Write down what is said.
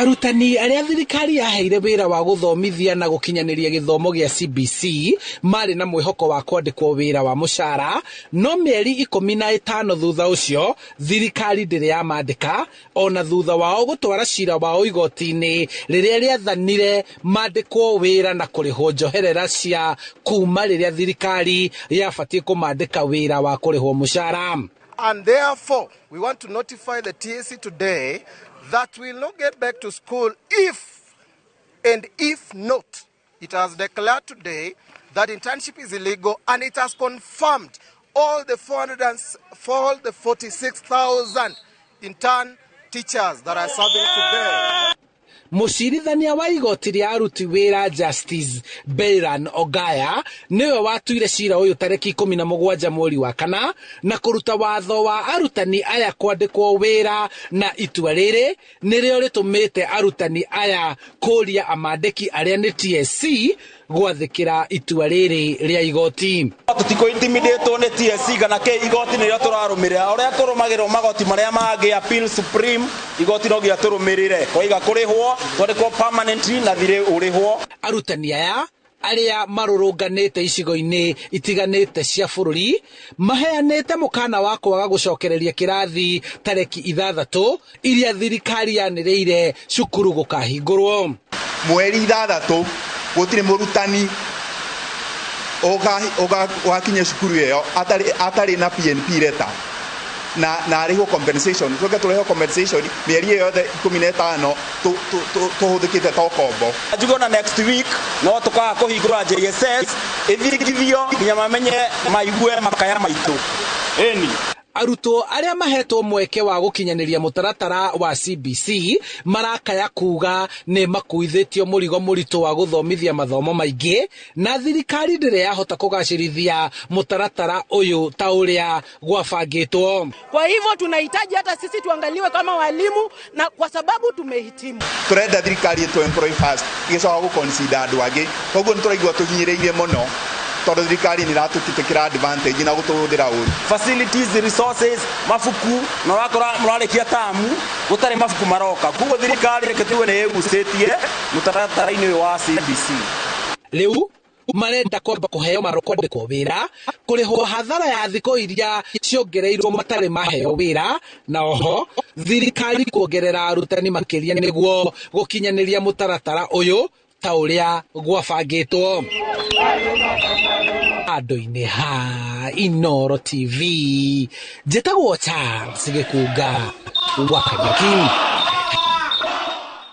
Arutani arĩa thirikari yaheire wĩra wa gũthomithia na gũkinyanĩria gĩthomo gĩa CBC marĩ na mwĩhoko wa kwandĩkwo wĩra wa mũcara, no mĩeri 15 thutha ũcio thirikari ndĩrĩ yamandĩka, ona thutha wao gũtwara cira wao igoti-inĩ rĩrĩa rĩathanire mandĩkwo wĩra na kũrĩhwo njoherera cia kuma rĩrĩa thirikari yabatiĩ kũmandĩka wĩra wa kũrĩhwo mũcara. And therefore, we want to notify the TSC today that we will not get back to school if and if not, it has declared today that internship is illegal, and it has confirmed all the 400 and all the 46,000 intern teachers that are serving today. Mũcirithania wa igoti rĩa aruti wĩra Justice Beiran Ogaya nĩwe watuire cira ũyũ tarĩki 17 mweri wa kana na kũruta watho wa arutani aya kwandĩkwo wĩra, na itua rĩrĩ nĩrĩo rĩtũmĩte arutani aya kũria amandĩki arĩa nĩ TSC gwathĩkĩra itua rĩrĩ rĩa igoti. Tũtikũ intimidatwo nĩ TSC kana kĩ, igoti nĩrĩo tũrarũmĩrĩra ũrĩa tũrũmagĩrĩrwo magoti marĩa mangĩ, appeal, supreme, igoti no nginya tũrũmĩrĩre kwaiga kũrĩhwo twandĩkwo permanently na thirĩ ũrĩhwo. Arutani aya arĩa marũrũnganĩte icigo-inĩ itiganĩte cia bũrũri maheanĩte mũkana wa kwaga gũcokereria kĩrathi tarĩki 6 iria thirikari yanĩrĩire cukuru gũkahingũrwo. Mweri 6 gũtirĩ mũrutani ũgakinya cukuru ĩyo atarĩ na PNP letter na arĩhwo compensation, tuge tũrĩhwo compensation mĩeri ĩyo yothe 15 tũhũthĩkĩte ta ũkombo. Njuge ona next week no tũkaga kũhingũra JSS ĩthingithio nginya mamenye maigue makaya maitũ ĩni. Arutwo arĩa mahetwo mweke wa gũkinyanĩria mũtaratara wa CBC marakaya kuga nĩ makuithĩtio mũrigo mũritũ wa gũthomithia mathomo maingĩ, na thirikari ndĩrĩ yahota kũgacĩrithia mũtaratara ũyũ ta ũrĩa gwabangĩtwo. Kwa hivyo tunahitaji hata sisi tuangaliwe kama walimu, na kwa sababu tumehitimu. Turenda thirikari ĩtũ employ first ĩgĩcoka gũ-consider andũ angĩ, koguo nĩ tũraigua tũhinyĩrĩirie mũno tondũ thirikari nĩ ĩratũtĩkĩra advantage na gũtũhũthĩra ũru. Facilities, resources, mabuku, na ũrakora mũrarĩkia tamu gũtarĩ mabuku maroka, koguo thirikari reke tuge nĩ ĩgucĩtie mũtaratara-inĩ ũyũ wa CBC. Rĩu marenda kwamba kũheo marũa kwandĩkwo wĩra, kũrĩhwo hathara ya thikũ iria ciongereirwo matarĩ maheo wĩra, na oho thirikari kuongerera arutani makĩria nĩguo gũkinyanĩria mũtaratara ũyũ ta ũrĩa gwabangĩtwo. Andũ-inĩ ha Inooro TV, njĩtagwo Charles Gĩkunga wa Kariuki.